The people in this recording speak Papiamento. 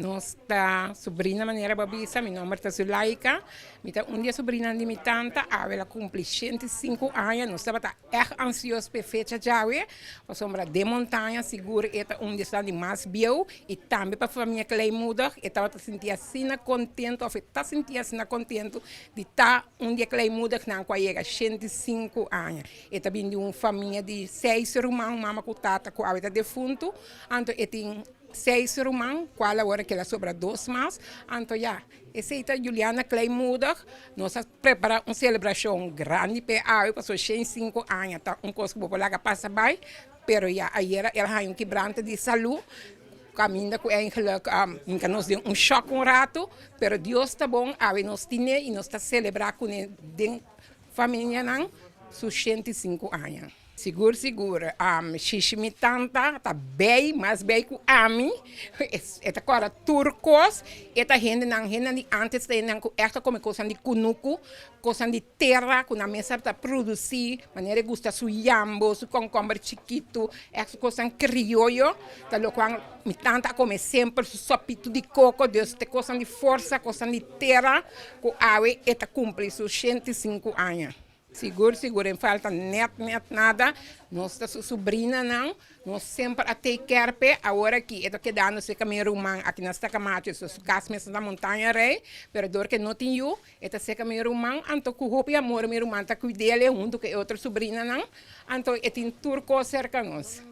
Nos ta sobrina manera bo a bisa, mi nomber ta Zulaika, mi ta un di e sobrinanan di mi tanta, awe el a cumpli 105 aña, nos tabata ègt ansioso pa e fecha djawe, pasobra den Montaña sigur e ta un di esnan di mas bieu y tambe pa famia Kleinmoedig e tabata sinti asina contento of e ta sinti asina contento di ta un di e Kleinmoedignan cu a yega 105 aña. E ta bin di un famia di seis ruman, mama cu tata cu awe ta defunto, anto e tin Seis ruman, cual awor keda sobra dos mas. Anto ya, esey ta Juliana Kleinmoedig. Nos a prepara un celebracion grandi p'e awe pasobra 105 aña ta un cos cu bo por laga pasa bay. Pero ya, ayera el haña un kibrante di salud, caminda cu eigenlijk hinca nos den un shock un rato. Pero Dios ta bon, awe nos tin'e y nos ta celebra cun'e den familianan su 105 aña. Sigur sigur Shishi mi tanta ta bay mas bay ku ami e ta kòrda tur kos e ta hendenan hendenan di antes ta hendenan ku ègt ta kome kosnan di kunuku kosnan di tera ku nan mes ta produsí manera e gusta su yambo su kònkòmber chikitu ègt su kosnan krioyo ta lokual mi tanta a kome semper su sòpitu di koko dus ta kosnan di forsa kosnan di tera ku awe e ta kumpli su 105 aña. Sigur sigur en falta net net nada, nos ta su subrinanan, nos semper a take care p'e, awor aki e ta kedando serka mi ruman aki na Stacamacho, so su kas mes ta na Montaña Rey, pero dor ke no tin yu, e ta serka mi ruman, anto ku hopi amor mi ruman ta kuid'el hunto ku e otro subrinanan, anto e tin tur kos serka nos.